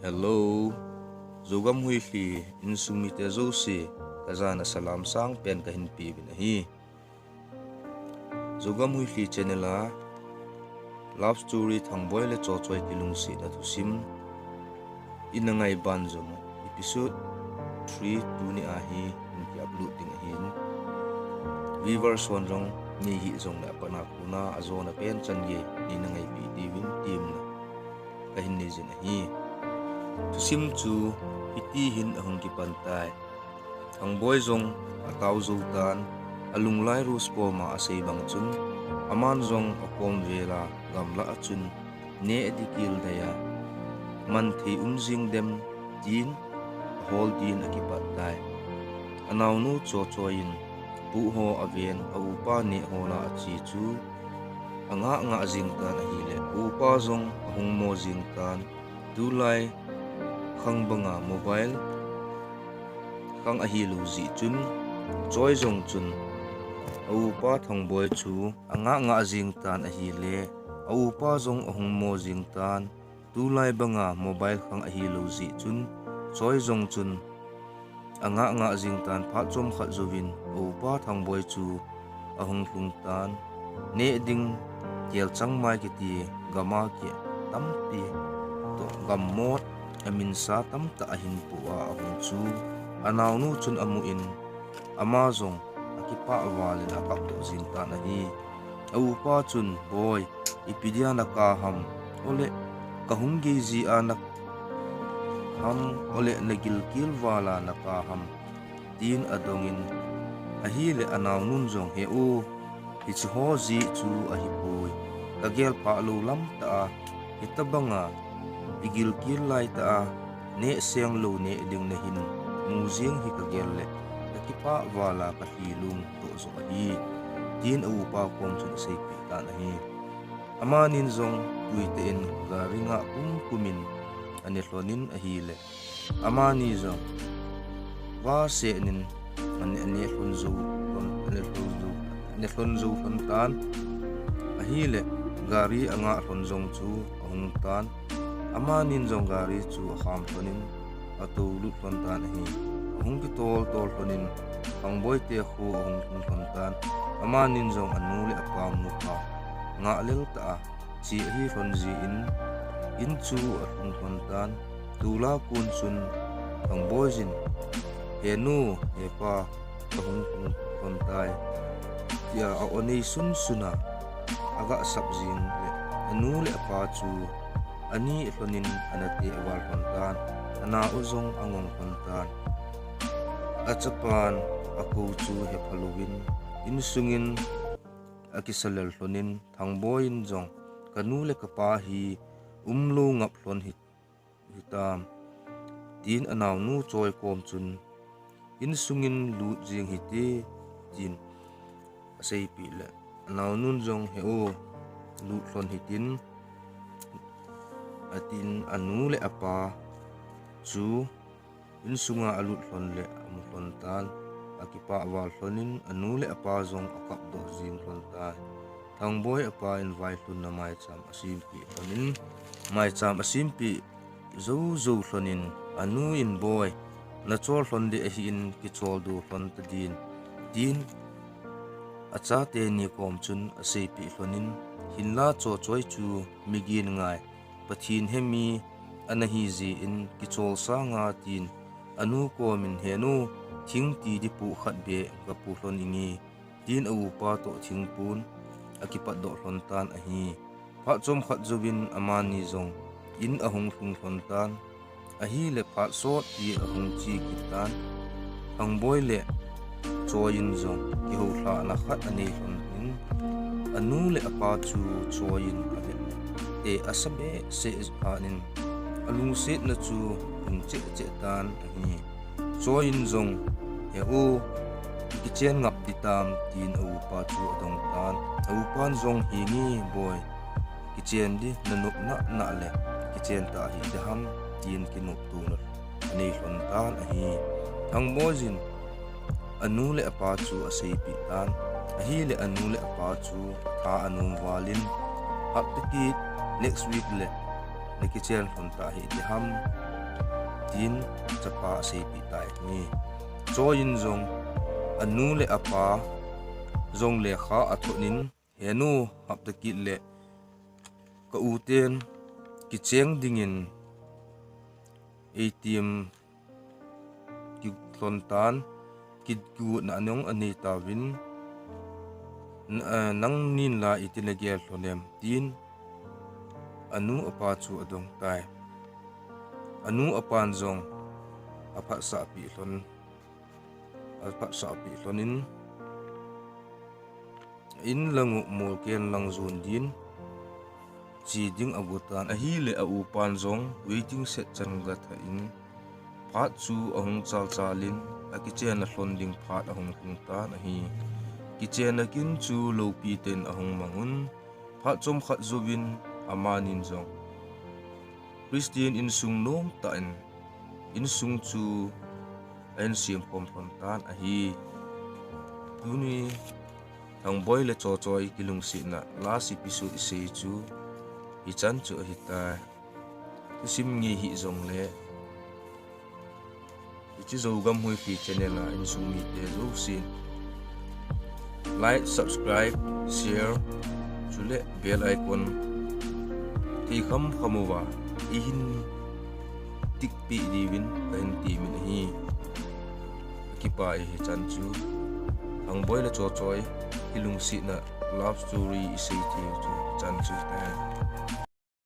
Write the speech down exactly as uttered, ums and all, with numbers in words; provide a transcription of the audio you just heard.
Hello, Zogam Huilhi insung mite jouse, kajana salam sangpen kahin peuvin ahi. Zogam Huilhi channel a love story Thangboi le Chochoi kilungsetna thusim ina ngai ban jong episode three tuni a hi in ki upload ding ahin. Viewers hon jong nei hih jongle apatna kona ajona pen chan gei neina ngaipi diuvin temna kahin nei jin ahi. Thusim chu hiti hin ahung kipan tai. Thangboi jong atao jou tan, alunglai Rose koma asei bang chun, aman jong akom vel a gamlah a chun neh ding kil dai a, man thei um jing dem tin ahol din akipat tai. Anaonu Chochoi in puh ho aven, a upa neh hol a ache chu angah ngah jing tan ahile, a upa jong ahung mo jing tan. Tulai khang banga mobile khang ahilou jeh chun, Choi jong chun a upa Thangboi chu angah ngah jing tan ahile, a upa jong ahung mo jing tan. Tulai banga mobile khang ahilou jeh chun, Choi jong chun angah ngah jing tan. Phat chomkhat jouvin a upa Thangboi chu ahung lhung tan. Neh ding kelchangmai kiti gam a keh tampi toh gammot aminsa tamtah ahin poh a ahung chu anaonu chun amun, ama jong akipah val in akapdoh jing tan ahi. A upa chun, Boi, ipi dia naka ham, ole kahung gei jeh a naka ham, ole nagilkel val a naka ham, tin adongin ahile, anaonun jong, He u, hiche ho jeh chu ahipoi, kagel phah lou lam tah a, hitobanga igilkel lai tah a neh seng lou neh ding nahin mu jeng hi kagel le, kakipah val a kalhi lungtoh joh ahi, tin a upa kom chun aseipeh tan ahi. Amanin jong tuitah in gari ngah kumkum in ane lhonin ahile, amani jong vasenin ane, ane lhon jou lhon, ane lhon jou, ane lhon jou lhon tan ahile, gari angah lhon jong chu ahung tan. Amanin jong gari chu akham lhonin atoulut lhon tan ahi. Ahung kitol tol lhonin Thangboi te kho ahung lhung lhon tan. Amanin jong anu le apa mu pha ngah lel tah a che ahi lhon jeh in, in chu alhung lhon tan. Tula kon chun Thangboi jin, He nu, he pa, kahung lhung lhon tai, tia a-o nei sunsun a agah sap jing le, anu le apa chu aneh lhonin ana teh val lhon tan, ana-u jong angong lhon tan. Achapan akou chu hepha louvin insungin akisalel lhonin, Thangboi in jong, Kanu le kapa hi umlou ngap lhon hi hitam, tin anaonu Choi kom chun, Insungin lut jeng hite, tin aseipeh le, anaonun jong, He u, lut lhon hitin, atin, anu le apa chu insunga alut lhon le amu lhon tan. Akipah val lhonin anu le apa jong akapdoh jeng lhon tan. Thangboi apa in vailhunna maicham asempeh lhonin, maicham asempeh jou jou lhonin, anu in, Boi, nachol lhon ding ahin kicholdo lhon tadin, tin achate ni kom chun aseipeh lhonin, Hinla Chochoi chu migin ngai, Pathen hemi ana hijeh in kichol sanga, tin anu komin, He nu, thing tidi poh khat beh gapoh lhon inge, tin a upa toh thingpon akipatdoh lhon tan ahi. Phat chomkhat jouvin amani jong in ahung lhung lhon tan. Ahile phat sotpi ahung che kit tan. Thangboi le Choi in jong kihoulhahna khat anei lhonin, anu le apa chu Choi in avet le, te asa behseh phatnin, alungsetna chu hung cheh cheh tan ahi. Choi in jong, He u, ikichen ngap ding tam, tin a upa chu adong tan. A upan jong, Henge boi, kichen ding nanop nahnah le kichen ta hiding ham, tin kinoptona anei lhon tan ahi. Thangboi in anu le apa chu aseipeh tan. Ahile anu le apa chu atha anom valin, hapta kit, next week le nakichen lhon ta hih ding ham, tin chapa aseipeh tai ahi. Choi in jong anu le apa jong lekha athot in, He nu, hapta kit le ka u ten kicheng dingin eitem kilhon tan, kigotna anung anei tauvin, nangnin la iti nagel lhon em, tin anu apa chu adong tai. Anu apan jong aphatsahpeh lhon, aphatsahpeh lhon in, in lang u molken lang jon din che ding ago tan ahile, a upan jong waiting shed chan gathah in, phat chu ahung chalchal in, akichenna lhon ding phat ahung lhung tan ahi. Kichenna kin chu loupi ten ahung mang un, phat chomkhat jouvin amanin jong Christian insung nomtah in, insung chu ahin semkhom lhon tan ahi. Tuni Thangboi le Chochoi kilungsetna last episode isei chu hichan chu ahitai. Thusim ngei hih jongle, hiche Zogam Huipi channel a insung mite jousen like, subscribe, share, chule bell icon thei kham kham uva eihin tick peh diuvin kahin temin ahi. Kakipah e, hichan chu Thangboi le Chochoi kilungsetna love story isei thei u chu hichan chu ahitai.